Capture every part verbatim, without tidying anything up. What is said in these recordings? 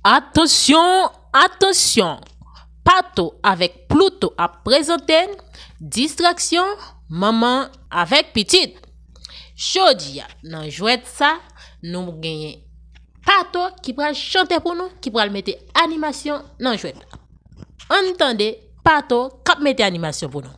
Atansyon, atansyon! Pato avèk Pluto ap prezante n distraksyon manman avèk pitit. Jodi a, nan jwèt sa, nou genyen Pato ki pral chante pou nou, ki pral mete animasyon nan jwèt la. Ann tande Pato k ap mete animasyon pou nou.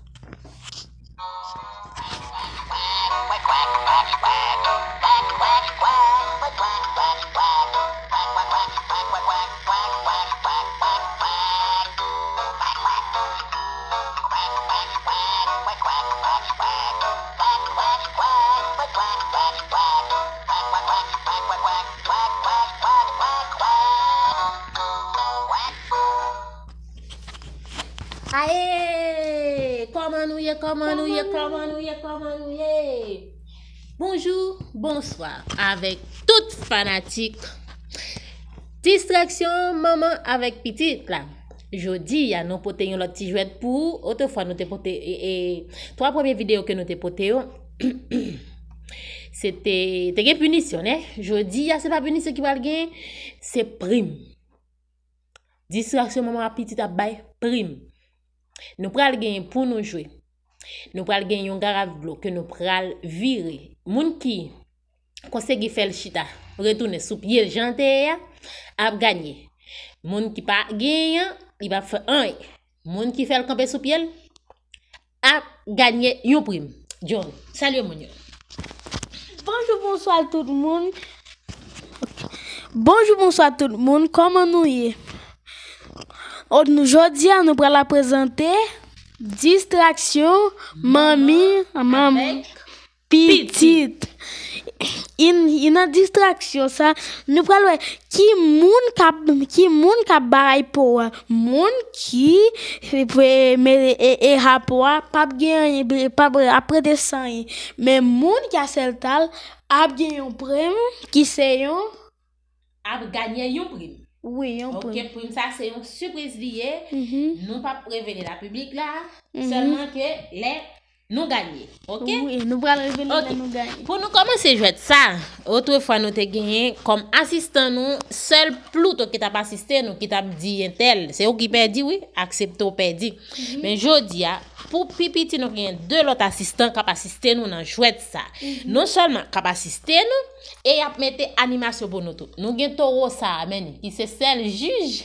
Aye! Kòman nou ye? Kòman nou ye? Kòman nou ye? Kòman nou ye? Bonjou, bonswa avèk tout fanatik distraksyon manman avèk pitit la. Jodi a, nou pote yon lòt ti jwèt pou ou. Otrefwa, nou te pote, e, e, twa premye videyo ke nou te pote yo, se te, te gen pinisyon, ne? Jodi a, se pa pinisyon ki pral gen, se prim. Distraksyon manman ak pitit ap bay prim. Nou pral genyen pou nou jwe. Nou pral genyen yon garaf dlo ke nou pral vire. Moun ki konsegi fè l chita, retounen sou pye l jan l te ye a, ap ganye. Moun ki pa genyen an, li p ap fè anyen. Moun ki fè l kanpe sou pye l, ap ganye yon prim. John, salye moun yo. Bonjou, bonswa tout moun. Bonjou, bonswa tout moun. Kòman nou ye? O, nou, jodi a, nou pral ap prezante distraksyon manmi, manmi, pitit. I, i nan distraksyon sa, nou pral wè ki moun k ap, ki moun k ap bay po a. Moun ki, e, e, e ha po a, p ap gen anyen, p ap, ap rete san anyen. Men moun ki a sèl tal ap gen yon prim ki se yon ap ganye yon prim. Wi, yon prim. Ok, prim sa se yon sipriz li ye. Mhm. Nou p ap revele l a piblik la, mhm, sèlman ke lè nou ganye. Ok? Wi, nou pral revele lè nou ganye. Ok. Pou nou kòmanse jwèt sa, otrefwa nou te genyen kòm asistan nou, sèl Pluto ki t ap asiste nou, ki t ap di entèl, se ou ki pèdi, wi, aksepte w pèdi. Mhm. Men jodi a, pou pi piti, nou genyen de lòt asistan k ap asiste nou nan jwèt sa. Mhm. Non sèlman k ap asiste nou, e y ap mete animasyon pou nou tou. Nou gen towo sa a, men ki se sèl jij.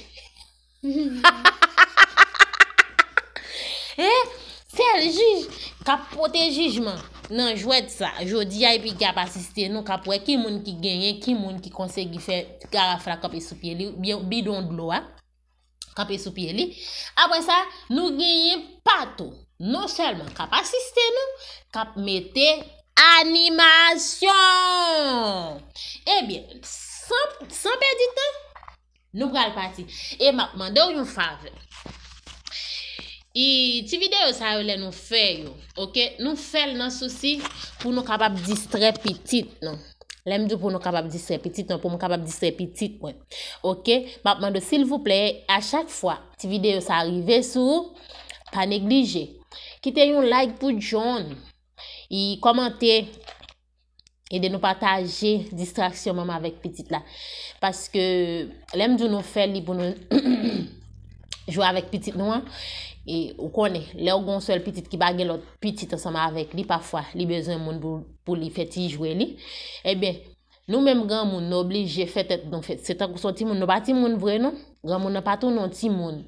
Eh, sèl jij k ap pote jijman nan jwèt sa. Jodi a, epi k ap asiste nou, k ap wè ki moun ki genyen, ki moun ki konsegi fè garaf la kanpe sou pye li, oubyen bidon dlo a kanpe sou pye li. Apre sa, nou genyen Pato. Non sèlman k ap asiste nou, k ap mete animasyon. Ebyen, san, san pèdi tan, nou pral pati. E m ap mande w yon favè. I, ti videyo sa yo, lè nou fè yo, ok, nou fè l nan sousi pou nou kapab distrè pitit nou. Lè m di w pou nou kapab distrè pitit nou, pou m kapab distrè pitit mwen. Ok? M ap mande w, silvouplè, a chak fwa ti videyo sa rive sou ou, pa neglije. Kite yon like pou John. I kòmante. Ede nou pataje distraksyon manman avèk pitit la. Paske lè m di w nou fè li pou nou jwe avèk pitit nou an, e ou konnen, lè w gen yon sèl pitit ki pa gen lòt pitit ansanm avèk li, pafwa li bezwen moun pou, pou li fè ti jwe li. Ebyen, nou menm granmoun, nou oblije fè tèt nou fèt. Se tankou se yon timoun, nou pa timoun vre non. Granmoun nan pa tounen yon timoun.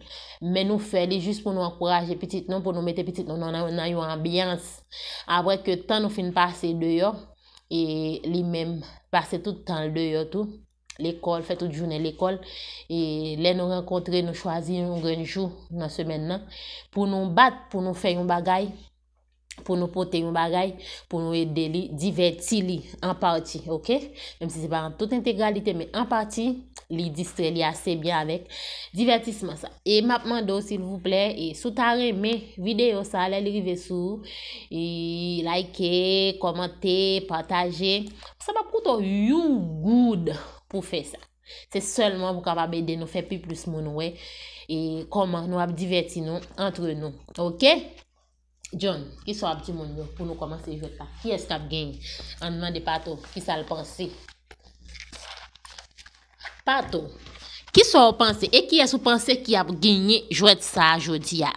Men nou fè li jis pou nou ankouraje pitit nou, pou nou mete pitit nou nan, nan, nan yon anbyans. Apre ke tan nou fin pase deyò, e li menm pase tout tan l deyò tou. Lekòl, fè tout jounen lekòl. E lè nou rankontre, nou chwazi yon grenn jou nan semèn nan pou nou bat, pou nou fè yon bagay, pou nou pote yon bagay, pou nou ede li, divèti li an pati, ok? Menm si se pa an tout entegralite, men an pati, li distrè li ase byen avèk divètisman sa. E m ap mande w, silvouplè, e si w ta renmen videyo sa, lè li rive sou ou, e like, kòmante, pataje. Sa p ap koute w yon goud pou fè sa. Se sèlman pou kapab ede nou fè pi plis moun wè e kòman nou ap divèti nou antre nou. Ok? John, kisa w ap di moun yo pou nou kòmanse jwèt la? Kiyès k ap genyen? Ann mande Pato kisa l panse. Pato, Kisa w panse? E kiyès ou panse ki ap genyen jwèt sa a jodi a?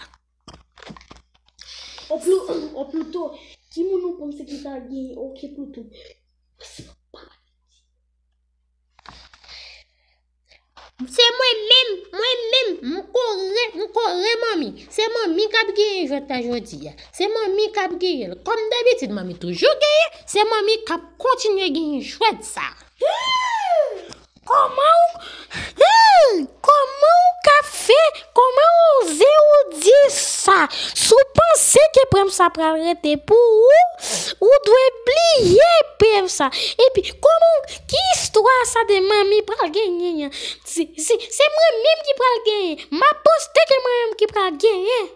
O plu-, o pluto, ki moun ou panse ki pral genyen? Oke, pluto. Se mwen menm, mwen menm, m kore, m kore manmi. Se manmi k ap genyen jwèt la jodi a. Se manmi k ap genyen l. Kòm dabitid, manmi toujou genyen, se manmi k ap kontinye genyen jwèt sa. Kòman w, hmm, kòman w ka fè, kòman w oze ou di sa? Si w panse ke prèm sa pral rete pou ou, ou dwe bliye prèm sa. Epi, kòman, ki istwa sa de manmi pral genyen an? Se, se, se mwen menm ki pral genyen. M ap poste ke mwen menm ki pral genyen.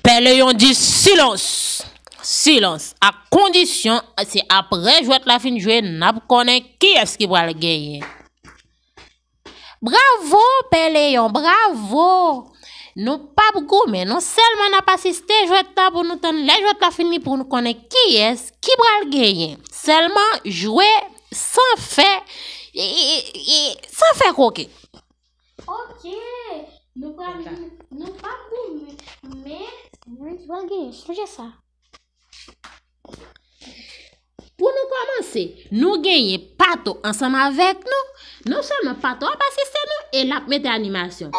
Pè Leyon di silans. Silans. A kondisyon, se aprè jwèt la fin jwe, n ap konnen kiyès ki pral genyen. Bravo, Pè Leyon, bravo! Nou p ap goumen, nou sèlman n ap asiste jwèt la pou nou tann lè jwèt la fini pou nou konnen kiyès ki pral genyen. Sèlman jwe san fè, e, e, e, san fè koke. Oke, nou pral, nou p ap goumen, men mwen ki pral genyen, sonje sa. Pou nou kòmanse, nou genyen Pato ansanm avèk nou. Non sèlman Pato ap asiste nou, e l ap mete animasyon.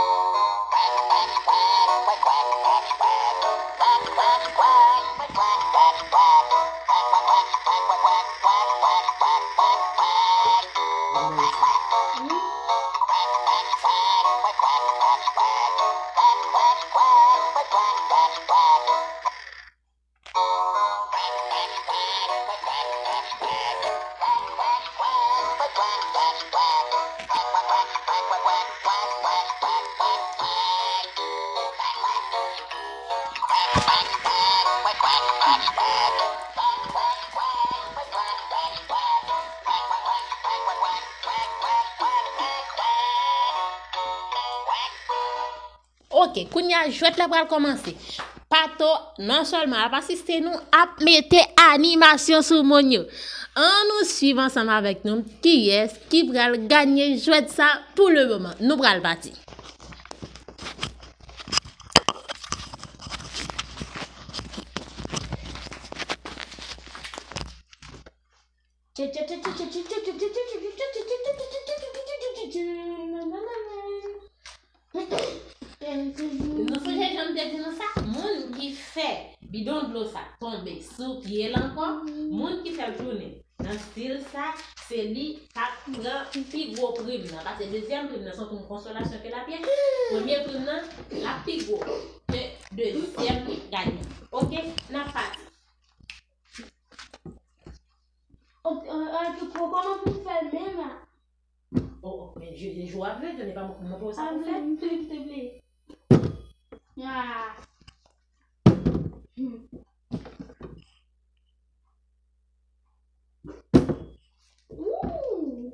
Oke, kounye a jwèt la pral kòmanse. Pato, non sèlman ap asiste nou, ap mete animasyon sou moun yo. Ann nou swiv ansanm avèk nou kiyès ki pral ganye jwèt sa pou le moman. Nou pral pati. Nou sonje jan m te di nou sa? Moun ki fè bidon dlo sa tonbe sou pye l ankò, moun ki fè l tounen nan stil sa, se li k ap pran pi gwo prim nan. Paske dezyèm prim nan se yon prim konsolasyon ke l ap ye. Premye prim nan, l ap pi gwo ke dezyèm li gade. Oke, n ap pati. Kòman pou m fè l menm? Oh, oh, men je, je w ap vle, tande pa m montre w sa pou fè. Vle, vle, vle. Ah. Hmm. Ooh.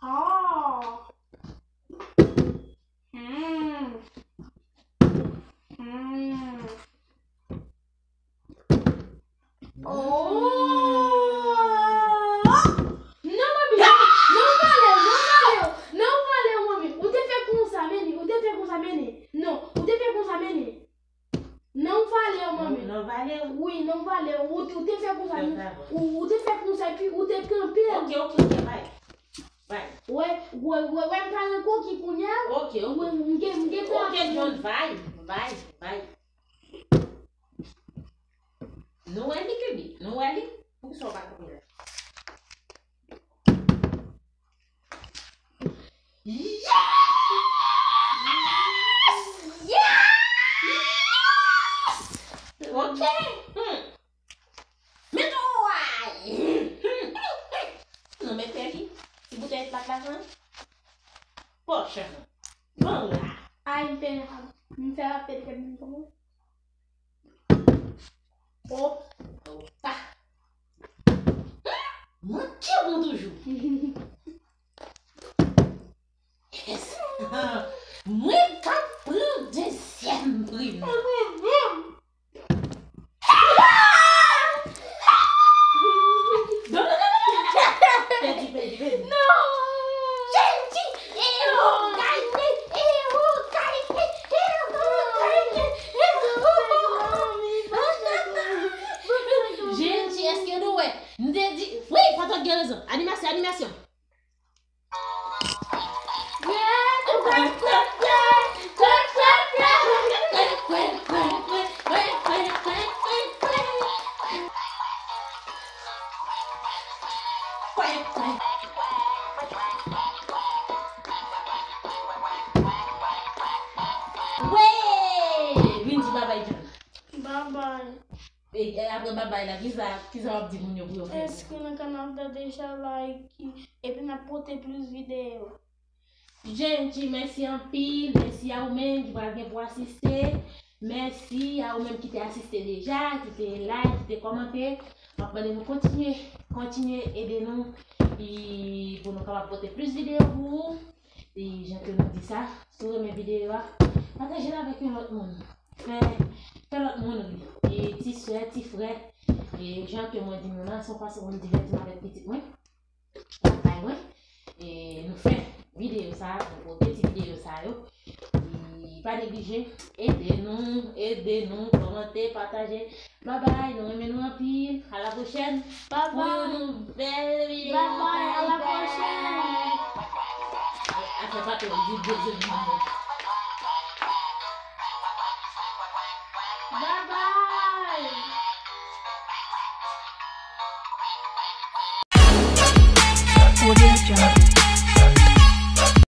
Ah. Hmm. Hmm. Oh! Non, manmi, non, non, vale, non, vale, non, vale, manmi. Ou te fè konsa, men li, ou te fè konsa, men li. Non, ou te fè konsa, men li. Non, vale, manmi. Non, vale. Wi, non, vale. Ou, ou te fè konsa, ou, ou te fè konsa, epi ou te kanpe. Oke, oke, oke, bay. Bay. Wè, wè, wè, wè, m pa nan koki kounye a. Oke, oke. Wè, m gen, m gen. Oke, John, bay, bay, bay. Nou wè li, Kibi? Nou wè li? Poukisa w pa kanpe la? Yes! Yes! Yes! Ok. Hmm. Men tway. Hmm. Nou mete li. Ti boutèy plat la, jan. Pòch. Bon la. Ay, m fè, m fè rapèl kèm nan kòman. O, o, pa. Mwen ki bon toujou. Yes. Mwen k ap pran dezyèm prim nan. Pèdi, pèdi, pèdi. Non. Kenz an. Animasyon, animasyon. Wey! Vin di babay, John. Babay. E, e, apre babay la, kisa, kisa w ap di moun yo pou yo fè? Enskri nan kanal Dèdècha, like, epi n ap pote plis videyo. Jenji, mèsi anpil. Mèsi a ou menm ki pral gen pou asiste. Mèsi a ou menm ki te asiste deja, ki te like, ki te kòmante. M ap mande nou kontinye, kontinye ede nou, e pou nou kapab pote plis videyo pou ou. E jan ke nou di sa, si w renmen videyo a, pataje l avèk yon lòt moun. Fè, fè lòt moun ri. E ti sè, ti frè, e jan ke mwen di nou la, se yon fason pou m divèti m avèk pitit mwen, lakay mwen. E nou fè videyo sa, nou pote ti videyo sa yo. E pa neglije, ede nou, ede nou, kòmante, pataje. Babay, nou renmen nou anpil. A la pwochèn. Babay. Pou yon nouvèl videyo. Babay, a la pwochèn. Atè pa pè, di dezye moun. Babay. Audio Jungle.